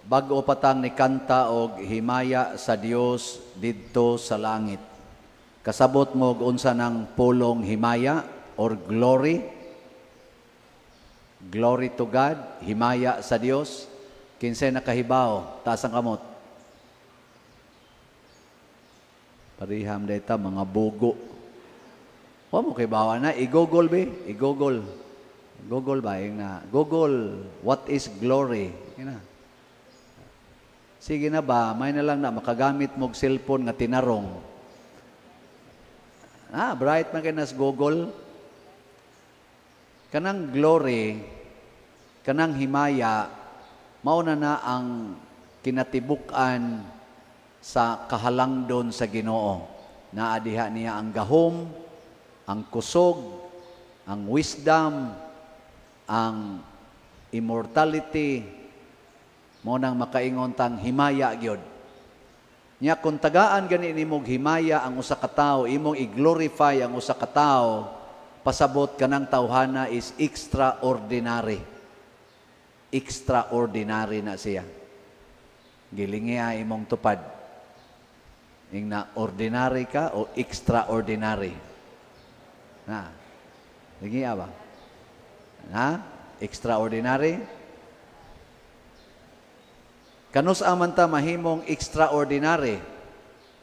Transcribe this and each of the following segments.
Bag-o pa tang nikanta og "Himaya sa Dios didto sa langit." Kasabot mo og unsa nang pulong himaya or glory? Glory to God, himaya sa Dios. Kinsay nakahibaw, taas ang kamot. Pariham data mga bugo. Wa mo kibaw na, i-Google be, i-Google. Google ba yung na Google "What is glory?" Ina. Sige na ba, may na lang na makagamit mog cellphone nga tinarong. Ah, bright man kay nas Google. Kanang glory, kanang himaya, mao na na ang kinatibuk-an sa kahalangdon sa Ginoo. Naa diha niya ang gahom, ang kusog, ang wisdom, ang immortality, mo nang makaingon tang himaya gyud. Nya kung tagaan gani nimog himaya ang usa ka tawo, imong i-glorify ang usa ka tawo, pasabot kanang tawhana is extraordinary. Extraordinary na siya. Gilingia imong tupad. Ing na ordinary ka o extraordinary? Na. Lingia ba? Na? Extraordinary? Kanus aman ta mahimong extraordinary?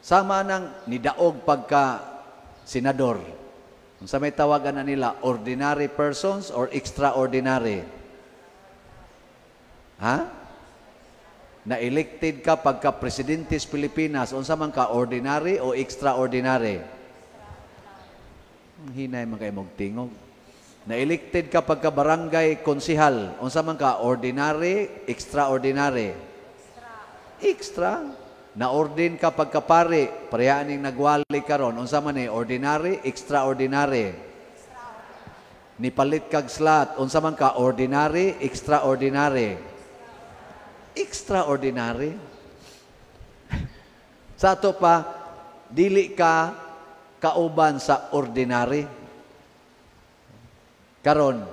Sama nang nidaog pagka senador. Unsa may tawagan na nila, ordinary persons or extraordinary? Ha? Na-elected ka pagka presidente sa Pilipinas, unsa man ka, ordinary o extraordinary? Hinay man kay mong tingog. Na-elected ka pagka barangay konsihal, unsa man ka, ordinary, extraordinary? Extra. Na-ordain ka pagkapari, pareha ning nagwali karon, unsa man ni, ordinary, extraordinary? Nipalit kag slot, unsa man ka, ordinary, extraordinary? Extraordinary. Sa ato pa, dili ka kauban sa ordinary. Karon,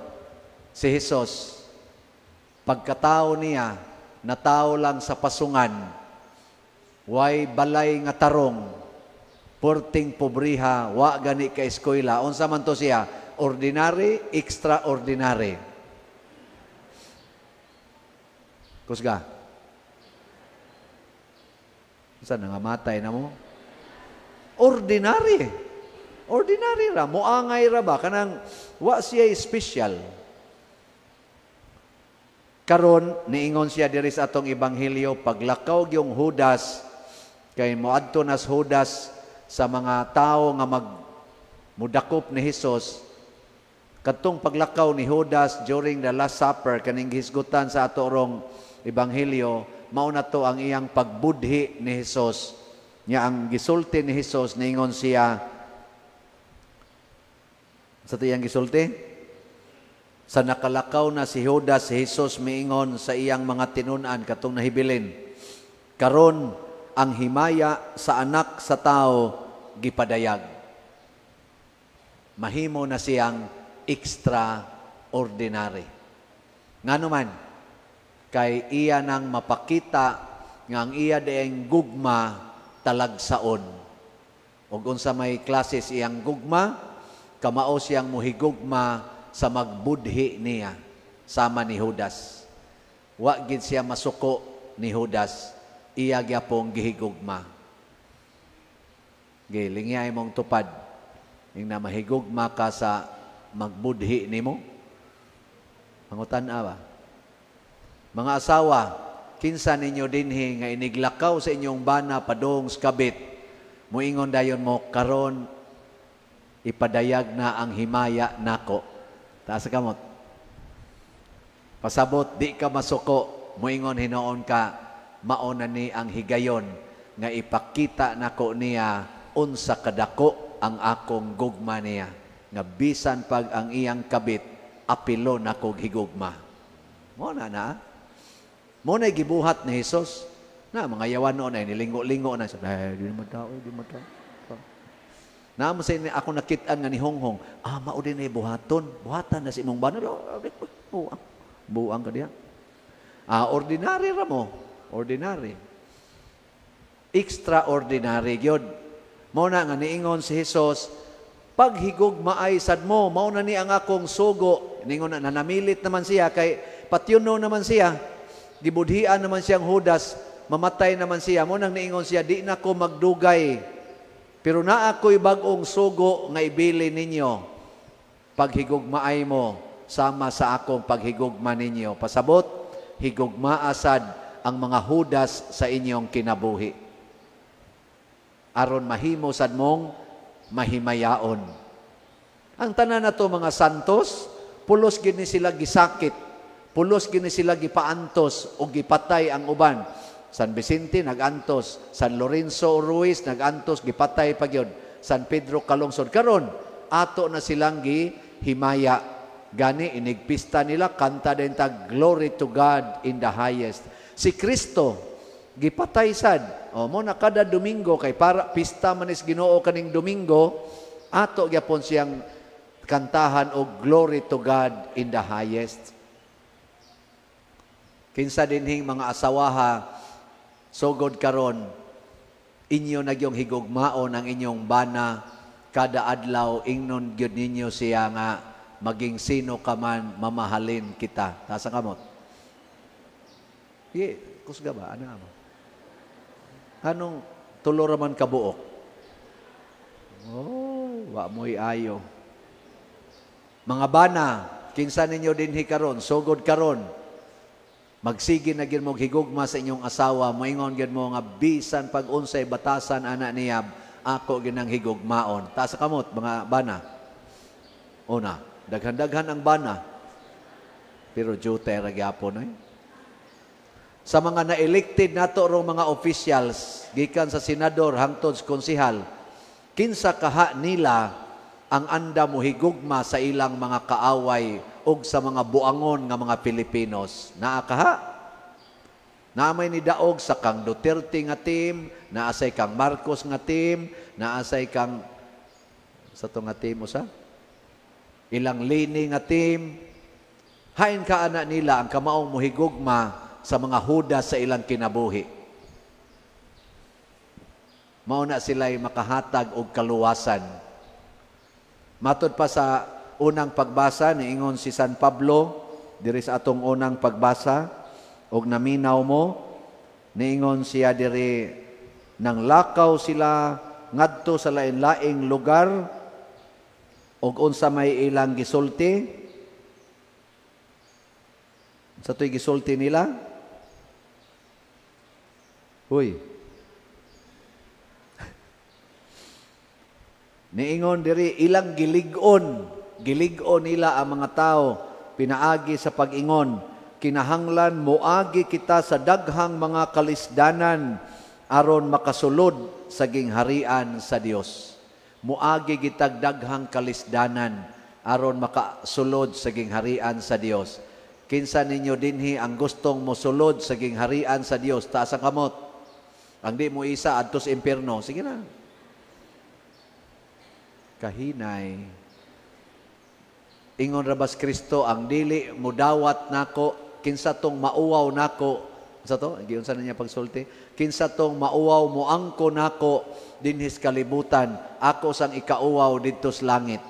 si Jesus, pagkatao niya, natao lang sa pasungan, way balay nga tarong, porting pobriha, wa gani ka eskwela, unsa man to siya, ordinary, extraordinary? Kusga. Unsa nangamatay na mo? Ordinary. Ordinary ra, moangay ra ba kanang wa siya special. Karon niingon siya diri sa atong ebanghelyo, paglakaw gyung Judas, kay moadto nas Judas sa mga tawo nga mag mudakop ni Hesus. Kadtong paglakaw ni Judas during the Last Supper, kaning gihisgutan sa ato rong ebanghelyo, mao na to ang iyang pagbudhi ni Hesus. Nya ang gisulti ni Hesus, niingon siya sa iyang gisulti sa nakalakaw na si Judas, si Jesus miingon sa iyang mga tinun-an katong nahibilin, "Karon ang himaya sa Anak sa Tao gipadayag." Mahimo na siyang extraordinary. Ngano man? Kay iya nang mapakita nga ang iya dieng gugma talagsaon. Ug unsa may klase iyang gugma? Kamao siyang muhigugma sa magbudhi niya, sama ni Judas. Wa gid siya masuko ni Judas, iya gyapong gihigugma. Gilingyay mong tupad ing na mahigugma ka sa magbudhi nimo. Pangutan-a ba? Mga asawa, kinsa ninyo dinhi nga iniglakaw sa inyong bana padung sa kabit, muingon dayon mo, "Karon ipadayag na ang himaya nako"? Taas sa kamot. Pasabot, di ka masuko, muingon hinuon ka, mao na ni ang higayon nga ipakita nako niya unsa kadako ang akong gugma niya. Nga bisan pag ang iyang kabit, apilo nako higugma. Mo na na. Mo na gibuhat ni Hesus. Na mga yawan noon ay nilingo-lingo na. Sabi, "Ay, di naman tao, di naman tao." Naamo sa ako nakitaan nga ni Honghong, ah, mao din ay buhaton. Buhatan na si imong bana. Buang. Buang ka diya. Ah, ordinary ra mo. Ordinary. Extraordinary gyud. Mao na nga niingon si Hesus, "Paghigugmaay sad mo, mao na ni ang akong sugo." Ningon na nanamilit naman siya kay patyuno naman siya. Gibudhian naman siyang Judas, mamatay naman siya. Mao nang niingon siya, "Di na ko magdugay. Pero naa ko'y bag-ong sugo nga ibili ninyo. Paghigugmaay mo sama sa akong paghigugma ninyo." Pasabot, higugmaa sad ang mga Judas sa inyong kinabuhi. Aron mahimo sad mong mahimayaon. Ang tanan nato mga santos, pulos gid ni sila gisakit, pulos gid ni sila gipaantos o gipatay ang uban. San Vicente nagantos, San Lorenzo Ruiz nagantos, gipatay pa gyud. San Pedro Calungsod karon ato na silang gihimaya. Gani inigpista nila, kanta din ta, "Glory to God in the highest." Si Kristo gipatay sad. O mo na kada Domingo kay para pista man is Ginoo kaning Domingo, ato gyapon siyang kantahan og "Glory to God in the highest." Kinsa dinhing mga asawaha, sugod karon inyo na gyung higugmaon ang inyong bana kada adlaw, ingnon gyud ninyo siya nga maging sino ka man, mamahalin kita. Taas ang kamot. Ye, kusga ba? Ano mo? Anong tulo ra man kabuok? Oh, wa mo'y ayo. Mga bana, kinsa ninyo dinhi karon, sugod karon, magsige na gyud mo higugma sa inyong asawa, moingon gyud mo nga bisan pag unsay batasan ana niya, ako ginang higugmaon. Taas sa kamot, mga bana. Una, daghan-daghan ang bana. Pero duty ra gyapon eh. Sa mga na-elected nato rong mga officials, gikan sa senador hangtod sa konsehal, kinsa kaha nila ang anda mo higugma sa ilang mga kaaway og sa mga buangon nga mga Pilipinos? Naa kaha? Naa may nidaog sa kang Duterte nga team, naasay kang Marcos nga team, naasay kang sa to nga team usa? Ilang Leni nga team. Hain ka ana nila ang kamaong mohigugma sa mga Judas sa ilang kinabuhi? Mao na sila'y makahatag og kaluwasan. Matod pa sa unang pagbasa, niingon si San Pablo, diri sa atong unang pagbasa, og naminaw mo, niingon siya diri, nang lakaw sila ngadto sa lain-laing lugar, og unsa may ilang gisulti? Sa to'y gisulti nila? Uy. Niingon diri ilang gilig-on, gilig-on nila ang mga tao pinaagi sa pag-ingon, kinahanglan moagi kita sa daghang mga kalisdanan aron makasulod sa gingharian sa Dios. Moagi gitag daghang kalisdanan aron makasulod sa gingharian sa Dios. Kinsa ninyo dinhi ang gustong mosulod sa gingharian sa Dios? Taas ang kamot. Ang di mo isa adto sa impierno. Sige na. Kahinay. Ingon rabas Kristo, ang dili mudawat nako, kinsa tong mauwaw nako, sa to, giunsa na niya pagsulti, kinsa tong mauwaw moangko nako dinhis kalibutan, ako sang ikauwaw didto sa langit.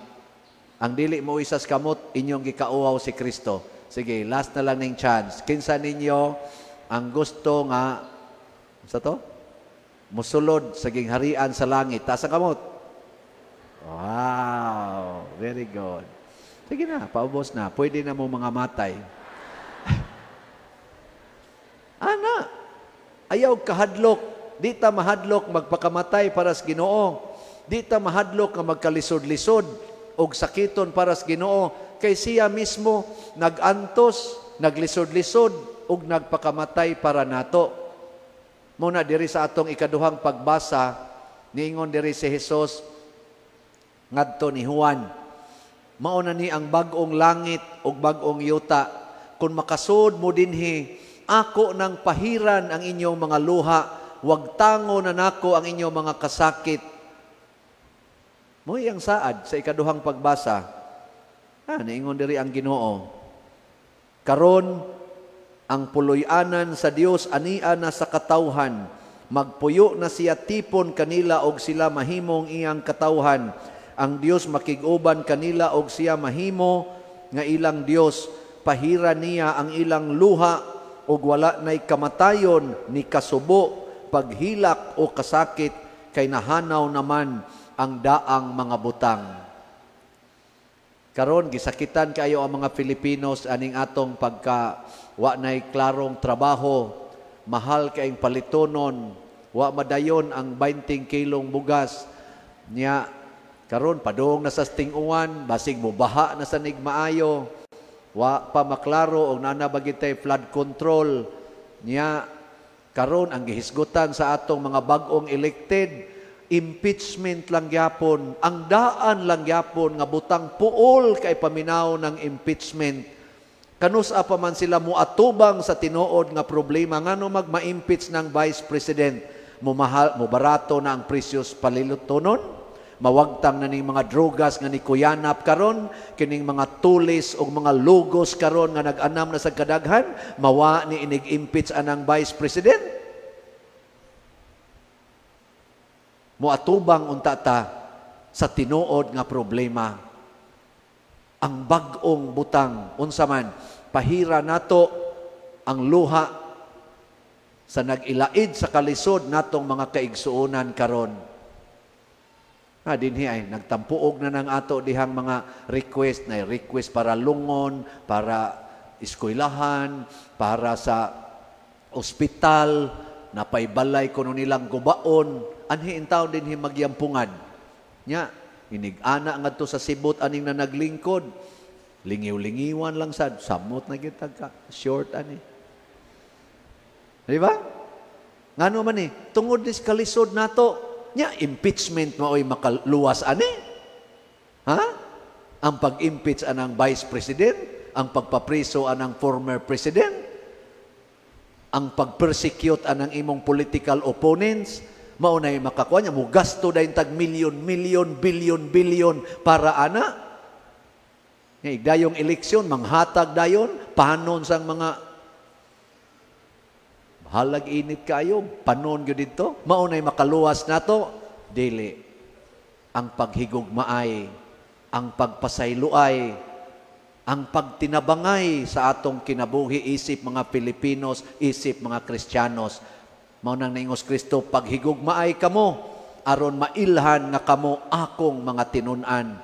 Ang dili mo isas kamot, inyong gikauwaw si Kristo. Sige, last na lang ning chance. Kinsa ninyo ang gusto nga sa to? Musulod sa gingharian sa langit. Taas ang kamot. Wow, very good. Sige na, paubos na. Pwede na mo mga matay. Ana, ayaw kahadlok. Di ta mahadlok magpakamatay para sa Ginoo. Di ta mahadlok nga magkalisod-lisod og sakiton para sa Ginoo. Kay siya mismo nag-antos, naglisod-lisod ug nagpakamatay para nato. Muna diri sa atong ikaduhang pagbasa, niingon diri si Hesus ngadto ni Juan, mao na ni ang bag-ong langit ug bag-ong yuta. Kung makasud mo dinhi, ako nang pahiran ang inyong mga luha, wag tango na nako ang inyong mga kasakit. Mo'y ang saad sa ikaduhang pagbasa. Niingon diri ang Ginoo. Karon Ang puloy-anan sa Dios ania na sa katawhan. Magpuyo na siya tipon kanila og sila mahimong iyang katawhan. Ang Dios makig-uban kanila og siya mahimo nga ilang Dios. Pahira niya ang ilang luha og wala na'y kamatayon ni kasubo, paghilak o kasakit, kay nahanaw naman ang daang mga butang. Karon gisakitan kayo ang mga Filipinos aning atong pagka wa na'y klarong trabaho, mahal kaayong palitonon, wa madayon ang 20 kilong bugas. Nya karon padung na sa tinguan, basig mobaha na sa nigmaayo, wa pa maklaro og naa ba gyud tay flood control. Nya karon ang gihisgutan sa atong mga bag-ong elected, impeachment lang gyapon, ang daan lang gyapon nga butang puol kay paminaw ng impeachment. Kanus-a pa man sila muatubang sa tinuod nga problema, ngano magma-impeach ng Vice President? Mumahal, mubarato na ang presyos palilutonon, mawagtang na ning mga drogas nga ni kuyanap karon, kining mga tulis o mga lugos karon nga nag-anam na sa kadaghan, mawa ni inig-impeach anang Vice President. Muatubang unta ta sa tinuod nga problema. Ang bag-ong butang, unsa man, pahira nato ang luha sa nag-ilaid sa kalisod natong mga kaigsuonan karon. Dinhi ay nagtampuog na ng ato dihang mga request, na request para lungon, para eskwelahan, para sa ospital, napaybalay kuno nilang gubaon, anhi in taon dinhi magyampungan. Nya, inig-ana ngadto sa Sibot aning na naglingkod. Lingiw-lingiwan lang sad, samot na gyud ka, short ani. Di ba? Ngano man ni, tungod ni kalisod nato, nya impeachment maoy makaluwas ani. Ha? Ang pag-impeach anang Vice President, ang pagpapriso anang former president, ang pag-persecute anang imong political opponents, mao nay makakuha niya, mo gasto dayon tag milyon, milyon, bilyon, bilyon para ana. Nya igdayong eleksyon, manghatag dayon, panon sang mga halag init kayo, panon gyud didto, mao nay makaluwas nato, dili. Ang paghigugmaay, ang pagpasayloay, ang pagtinabangay sa atong kinabuhi isip mga Pilipinos, isip mga Kristiyanos. Mao nang naingos Kristo, paghigugmaay kamo, aron mailhan nga kamo akong mga tinun-an.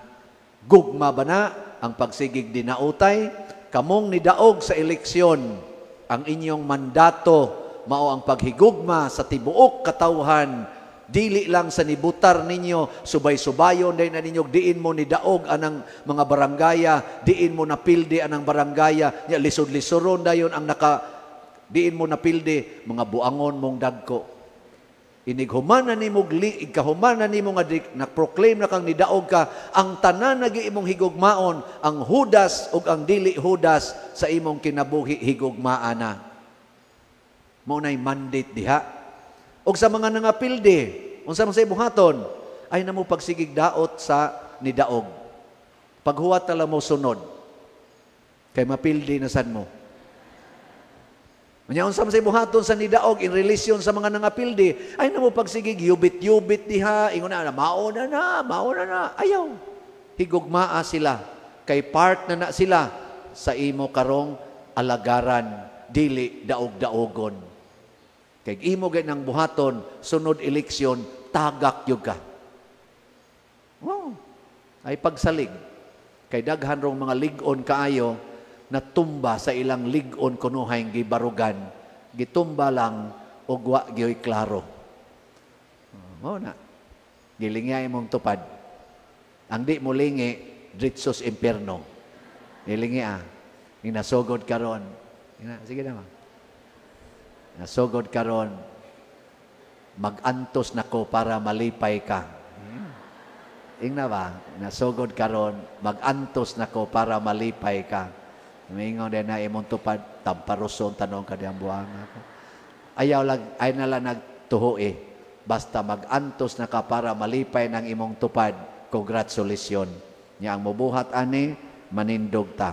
Gugma ba na ang pagsigig dinautay? Kamong nidaog sa eleksyon, ang inyong mandato mao ang paghigugma sa tibuok katawhan, dili lang sa nibutar ninyo, subay-subayon day na ninyo, diin mo nidaog anang mga baranggaya, diin mo napildi anang baranggaya, nya lisod-lisoron dayon ang naka, diin mo napildi, mga buangon mong dagko. Inighumana nimo igkahumana nimo nga na-proclaim na kang nidaog ka, ang tanan nagi imong higugmaon, ang hudas ug ang dili hudas sa imong kinabuhi higugmaa na. Mao nay mandate diha. Og sa mga nangapildi, unsa man sa buhaton, ay namo pagsigig daot sa nidaog. Paghuwat na lang mo sunod, kay mapildi na sad mo. Unya unsa man sa buhaton sa nidaog in relation sa mga nangapildi, ay namo pagsigig yubit-yubit diha, ingon na mao na na, mao na na. Ayaw. Higugmaa sila, kay part na na sila sa imo karong alagaran, dili daog-daogon. Kay imo gay nang buhaton, sunod eleksyon, tagak gyud ka. Wow. Ay pagsalig. Kay daghan rong mga lig-on kaayo natumba sa ilang lig-on kunuhay gibarugan. Gitumba lang og wa gyoy klaro. Mao na. Gilingay imong tupad. Ang di mo lingi, dritsos impierno. Gilingi ah. Inasugod karon. Ina, sige na ma. Nasugod karon, magantos nako para malipay ka. Ingna ba? Nasugod karon, magantos nako para malipay ka. Mingon din na imong tupad, tamparuson tanong ka diyang buhang ako. Ayaw lang, ay nala nagtuho eh. Basta magantos na ka para malipay ng imong tupad, congratulations. Nya ang mubuhat ani, manindog ta.